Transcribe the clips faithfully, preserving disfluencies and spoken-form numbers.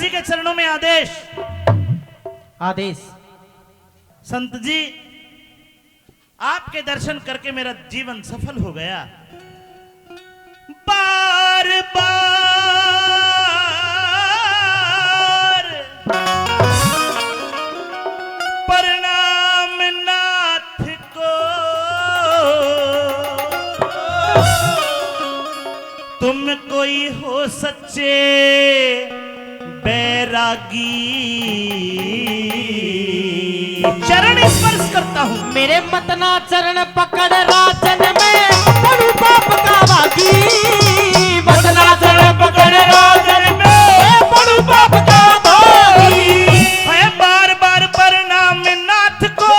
के चरणों में आदेश। आदेश। संत जी, आपके दर्शन करके मेरा जीवन सफल हो गया। बार बार प्रणाम नाथ को, तुम कोई हो सच्चे बैरागी। चरण स्पर्श करता हूँ। मेरे मतना चरण पकड़ राजन में, पड़ू पाप का भागी। मतना चरण पकड़ राजन में, पड़ू पाप का भागी। है बार बार प्रणाम नाथ को,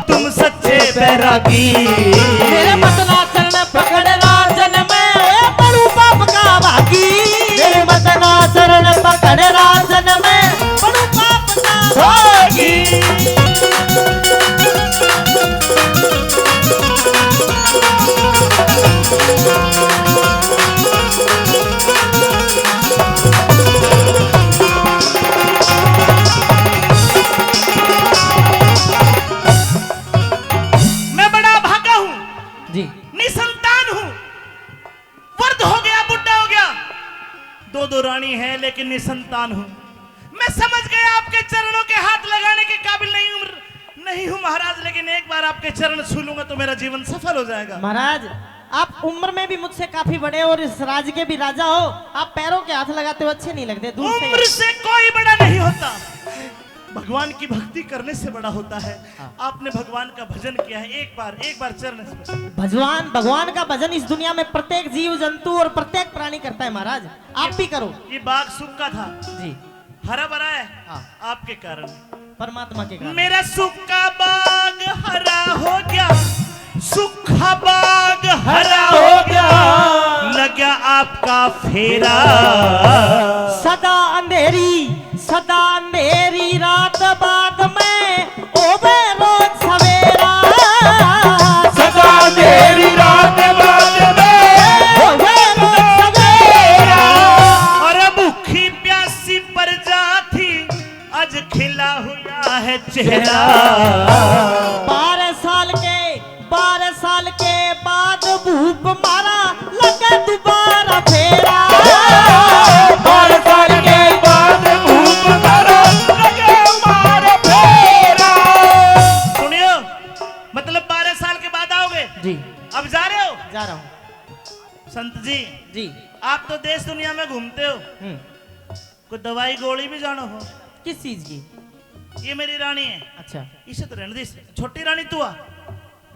तुम सच्चे बैरागी। मेरे मतना चरण पकड़ राजन में, पड़ू पाप का भागी। मेरे मतना चरण पकड़ राजन में, पड़ू पाप का भागी। मैं बड़ा अभागा हूँ, जी। निसंतान हूँ, वृद्ध हो गया, बुढ़ा हो गया, दो दो रानी है लेकिन निसंतान हूँ। मैं समझ गया आपके चरणों के हाथ लगाने के काबिल नहीं हूँ, नहीं हूँ महाराज, लेकिन एक बार आपके चरण छू लूंगा तो मेरा जीवन सफल हो जाएगा। महाराज, आप उम्र में भी मुझसे काफी बड़े और इस राज्य के भी राजा हो, आप पैरों के हाथ लगाते हो, अच्छे नहीं लगते, दूर से। उम्र से कोई बड़ा नहीं होता, भगवान की भक्ति करने से बड़ा होता है। हाँ। आपने भगवान का भजन किया है, एक बार, एक बार चरण स्पर्श। भगवान, भगवान का भजन इस दुनिया में प्रत्येक जीव जंतु और प्रत्येक प्राणी करता है महाराज, आप भी करो। ये बाग सूखा था, जी। हरा भरा है, हाँ। आपके कारण। परमात्मा के कारण। मेरा सूखा बाग हरा हो गया, सूखा बाग हरा हो गया, लग गया आपका फेरा। सदा अंधेरी, सदा अंधेरी रात, बाद में होवे रोज सवेरा। सदा अंधेरी रात, बाद में होवे रोज सवेरा। और भूखी प्यासी प्रजा थी, आज खिला हुआ है चेहरा। बारह साल के, बारह साल के बाद भूप मारा, लगा दोबारा फेरा। बारह साल के बाद भूप मारा, लगा दोबारा फेरा। सुनियो, मतलब बारह साल के बाद आओगे? जी। अब जा रहे हो? जा रहा हूँ। संत जी, जी। आप तो देश दुनिया में घूमते हो, हम्म। कोई दवाई गोली भी जानो हो? किस चीज की? ये मेरी रानी है। अच्छा। इसे तो रहने दे, छोटी रानी तू आ।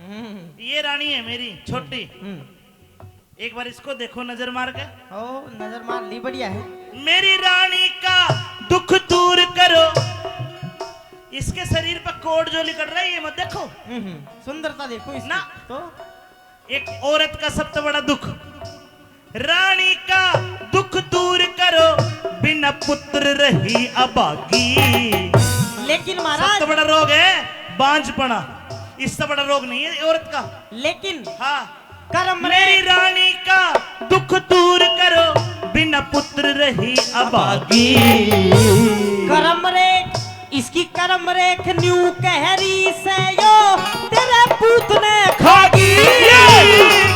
हम्म। ये रानी है मेरी छोटी। हम्म। एक बार इसको देखो नजर मार के। ओ, नजर मार ली, बढ़िया है। मेरी रानी का दुख दूर करो। इसके शरीर पर कोट जो लिकड़ रहा है, ये मत देखो। हम्म, सुंदरता देखो इसकी। ना। तो एक औरत का सबसे बड़ा दुख, रानी का दुख दूर करो, बिना पुत्र रही अभागी। लेकिन महाराज, सबसे बड़ा रोग है बांझपना, इससे बड़ा रोग नहीं है औरत का। लेकिन हाँ, कर्म मेरी रे- रानी का दुख दूर करो, बिना पुत्र रही अभागी। कर्म रे इसकी कर्म रेख न्यू कह रही से यो, तेरे पूत ने खागी। ये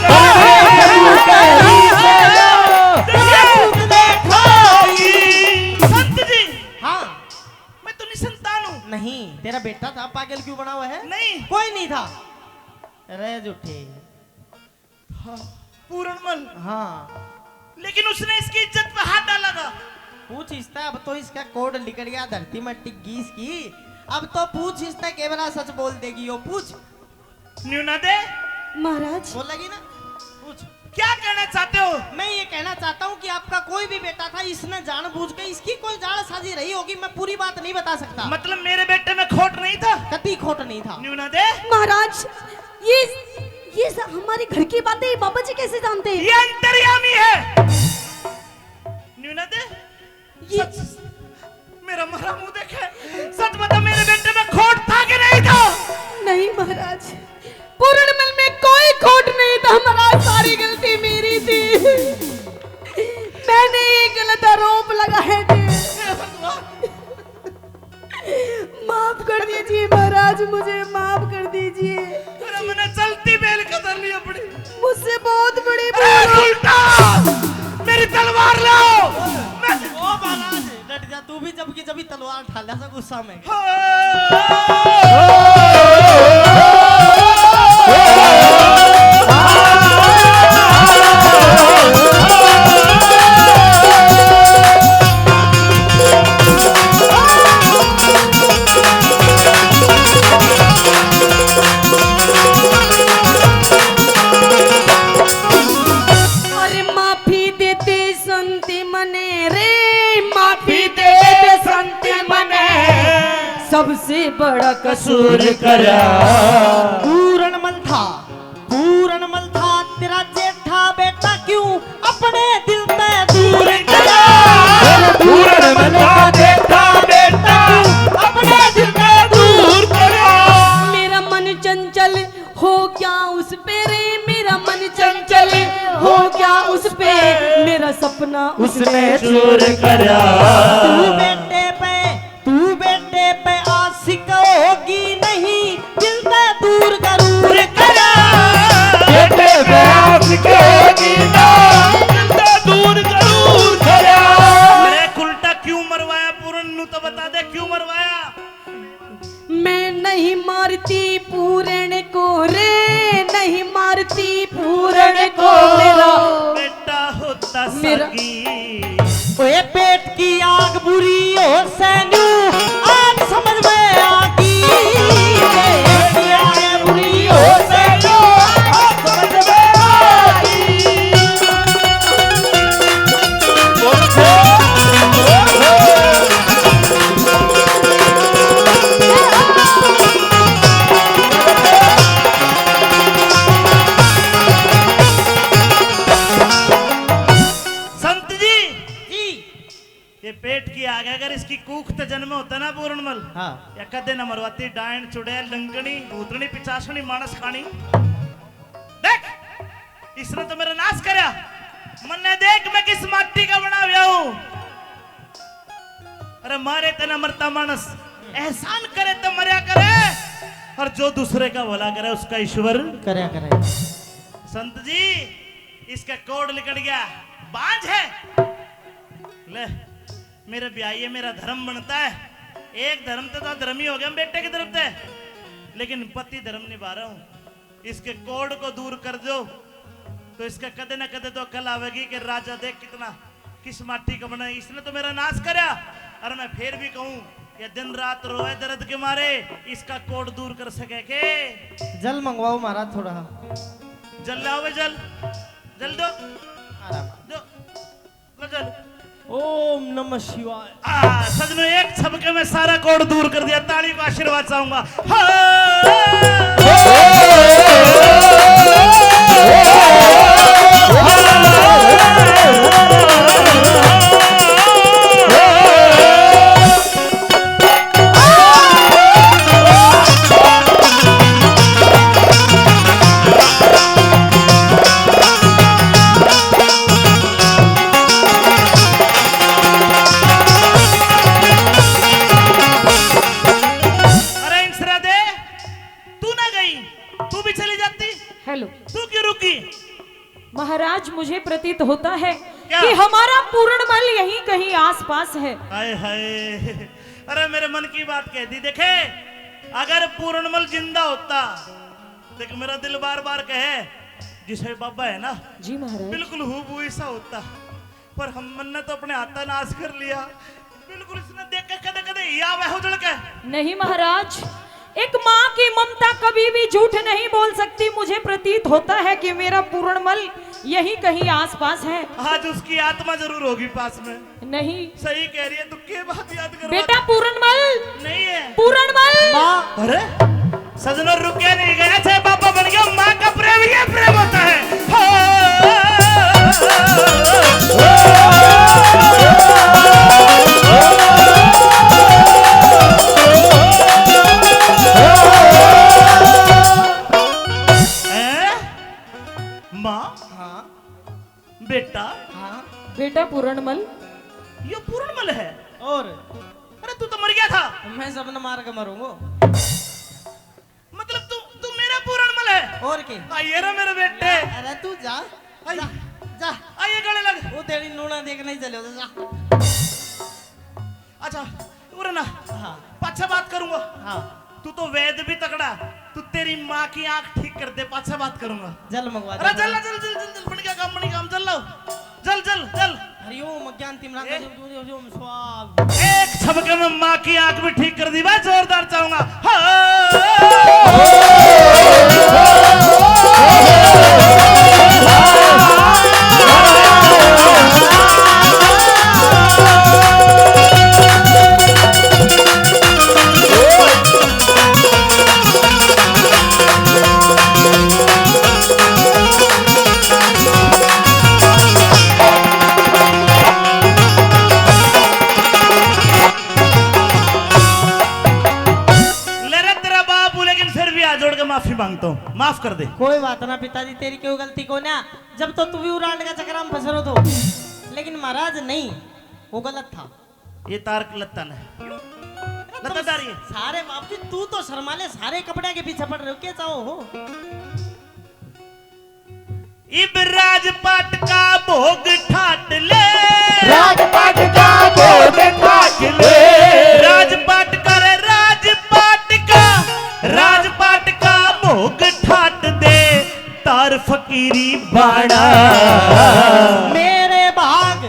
कर्म रेख न्यू कह रही से यो, तेरे पूत ने खागी। संत जी, हाँ। मैं तो निसंतान हूँ। नहीं, तेरा बेटा था, पागल क्यों बना हुआ है? नहीं। कोई नहीं था। अरे झूठे। हाँ, पूरणमल। हाँ। लेकिन उसने इसकी इज्जत पे हाथ डाला था। पूछ इससे, अब तो इसका कोड लिकड़ गया धरती में टिक गई इसकी। अब तो पूछ इससे, कैमरा सच बोल देगी यो, पूछ। न्यू ना दे। महाराज। बोलेगी ना? पूछ। क्या कहना चाहते हो? मैं ये कहना चाहता हूँ कि आपका कोई भी बेटा था, इसने जानबूझ के, इसकी कोई जालसाजी रही होगी, मैं पूरी बात नहीं बता सकता। मतलब मेरे बेटे में खोट नहीं था? कतई खोट नहीं था। न्यू ना दे। महाराज, ये, ये स-, हमारे घर की बातें ये बाबा जी कैसे जानते हैं? ये अंतर्यामी है। न्यू ना दे। ये सच, मेरा मरा मुंह देखे। सच बता, मेरे बेटे में खोट था कि नहीं था? नहीं महाराज, पूरणमल में कोई खोट नहीं था महाराज, सारी गलती मेरी थी। मैंने ये गलत आरोप लगाए थे। हे भगवान, आज मुझे माफ कर दीजिए। अरे, मैंने चलती बेल कतर ली अपनी। मुझसे बहुत बड़ी अरे, भूल हो उल्टा! मेरी तलवार लाओ। मैं ओ महाराज, डट जा तू भी, जबकि जब तलवार ठाला सा गुस्सा में। अरे माफी देते संत मने रे, माफी देते संत मने, सबसे बड़ा कसूर करा। पूरणमल था, पूरणमल था तेरा जेठा बेटा, क्यों अपने दिल ते दूर करा। पूरणमल था जेठा बेटा, अपने दिल ते दूर करा। मेरा मन चंचल हो गया उस पे रे, मेरा मन चंचल हो गया उस पे, मेरा सपना उसने चूर करा। तू बेटे पे, तू बेटे पे आशिक होगी नहीं, दिल ते दूर जरूर करा। बेटे पे आशिक होगी ना, दिल ते दूर जरूर करा। अरे उल्टा क्यों मरवाया पूरन नू तो बता दे, क्यों मरवाया? मैं नहीं मारती पूरण को रे, नहीं मारती पूरण को। मेरा बेटा होता मेरा सागी। ओए पेट की आग बुरी हो सैनू, आज समझ में आगी। पेट की आग बुरी हो सैनू, आज समझ में आगी। संत जी, जी। ये पेट की आग है, अगर इसकी कूख ते जन्म होता ना पूरणमल, हाँ। या कदे न मरवाती डायन, चुड़ैल, डंगनी, भूतनी, पिचासनी, मानस खानी। देख, इसने तो मेरा नाश करया। मन्ने देख, मैं किस माटी का बना हुआ हूँ। अरे मारे ते ना मरता मानस, एहसान करे तो मरया करे, और जो दूसरे का भला करे उसका ईश्वर करया करे। संत जी, इसका कोड निकल गया, बांझ है। ले, मेरे ब्याई है, मेरा धर्म बनता है। एक धर्म तो, तो धर्मी हो गया बेटे की तरफ से, लेकिन पति धर्म निभा रहा हूँ। इसके कोड को दूर कर दो, तो इसका कदे ना कदे तो अकल आवेगी कि राजा देख कितना, किस माटी का बना है। इसने तो मेरा नाश करया, और मैं फिर भी कहूँ, ये दिन रात रोए दर्द के मारे, इसका कोड दूर कर सके के? जल मंगवाओ महाराज थोड़ा। जल लाओ बे, जल, जल दो, आराम। दो। गजल। ओम नमः शिवाय। आ, सजनों, एक छबके में सारा कोड दूर कर दिया। ताली का आशीर्वाद चाहूंगा। हाँ। अरे इंसरा दे, तू ना गई, तू भी चली जाती। हेलो। तू क्यों रुकी? महाराज, मुझे प्रतीत होता है क्या? कि हमारा पूरणमल यहीं कहीं आसपास है। हाय हाय, अरे मेरे मन की बात कह दी। देखे, अगर पूरणमल जिंदा होता, देख मेरा दिल बार बार कहे, जिसे बाबा है ना, जी महाराज। बिल्कुल हूबहू ऐसा होता, पर हम मन ने तो अपने हाथा नाश कर लिया। बिल्कुल इसने देख के कदे कदे ही आवे हो जल के। नहीं महाराज, एक माँ की ममता कभी भी झूठ नहीं बोल सकती। मुझे प्रतीत होता है कि मेरा पूरणमल यहीं कहीं आसपास है। आज उसकी आत्मा जरूर होगी पास में। नहीं। सही कह रही है, तू के बात याद करवा बेटा, पूरणमल। नहीं है। पूरणमल। माँ। अरे, सजनों, रुके नहीं गए थे, बाबा बन गया। माँ का प्रेम, ये प्रेम होता है। हो। हैं? माँ? हाँ। बेटा? हाँ। बेटा पूरणमल। यो पूरणमल है? और? अरे तू तो मर गया था। मैं सबने मार के मरूंगा। और के? आइए रे मेरे बेटे। अरे तू जा, आई। जा, जा। आइए गले लग। वो तेरी नूना देखने ही चले हो, जा। अच्छा, उरे ना। हाँ। पाछे बात करूंगा। हाँ। तू तो वैद भी तगड़ा, तू तेरी माँ की आंख ठीक कर दे, पाछे बात करूंगा। जल मंगवा दे। अरे जल, जल, जल, जल, जल, बन गया काम, बन गया काम, जल लाओ। जल, जल, जल। हरिओम अज्ञान तिमरांता ए? जब तू हरिओम स्वाहा। एक झपके में माँ की आंख भी ठीक कर दी, मैं जोरदार चाहूंगा। हाँ। ले रे तेरा बाप हूँ, लेकिन फिर भी हाथ जोड़ के माफी मांगता हूँ, माफ कर दे। कोई बात ना पिताजी, तेरी कोई गलती को ना। जब तो तू भी उरांड का चक्कर में फंस रहो तो, लेकिन महाराज नहीं, वो गलत था। ये तारक लत्ता ने लत्ता डारी है। सारे बाप जी, तू तो शर्मा ले, सारे कपड़े के पीछे पड़ रहे हो, क्या चाहो हो? इब राजपाट का भोग ठाट ले। राजपाट का भोग ठाट ले। राजपाट कर, राजपाट का, राजपाट का भोग ठाट दे, तार फकीरी बाणा। मेरे भाग,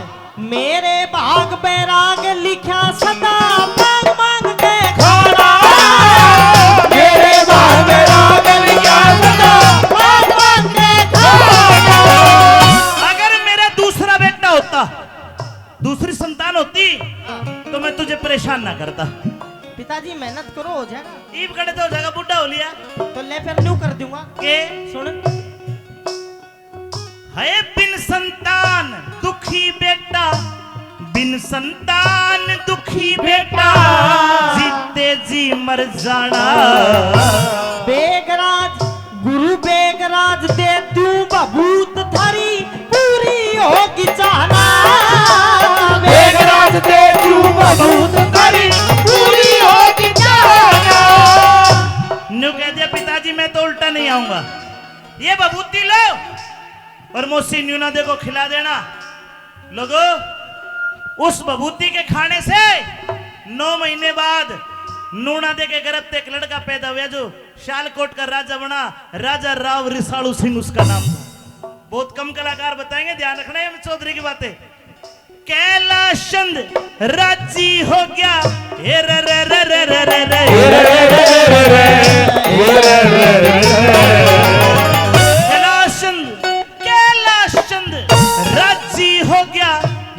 मेरे भाग बैराग लिख्या सदा, मांग मांग के खाना। मेरे भाग बैराग लिख्या सदा, मांग मांग के खाना। अगर मेरा दूसरा बेटा होता, दूसरी संतान होती, तो मैं तुझे परेशान ना करता। पिताजी, मेहनत करो, हो जाएगा। ईब कड़े तो हो जाएगा, बूढ़ा हो लिया। तो ले, फिर न्यू कर दूंगा। के? सुन। है बिन संतान दुखी बेटा, बिन संतान दुखी बेटा, जीते जी मर जाना। बेगराज, गुरु बेगराज दे दूं बबूत, थारी पूरी होगी चाहना। बेगराज दे दूं बबूत, थारी पूरी होगी चाहना। न्यू कह दिया, पिताजी, मैं तो उल्टा नहीं आऊंगा। ये बबूती लो और मौसी नूना दे को खिला देना। लोगो, उस बबूती के खाने से नौ महीने बाद नूना दे के गर्भ ते एक लड़का पैदा हुआ, जो शालकोट का राजा बना, राजा राव रिसालू सिंह उसका नाम था। बहुत कम कलाकार बताएंगे, ध्यान रखना है हम चौधरी की बातें। कैलाश चंद राजी हो गया। हे रे रे रे रे रे रे रे। कैलाश चंद, कैलाश चंद राजी हो गया,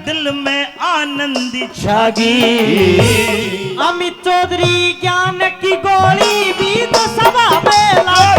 दिल में आनंद छा गई। अमित चौधरी ज्ञान की गोली भी तो सभा में लाओ।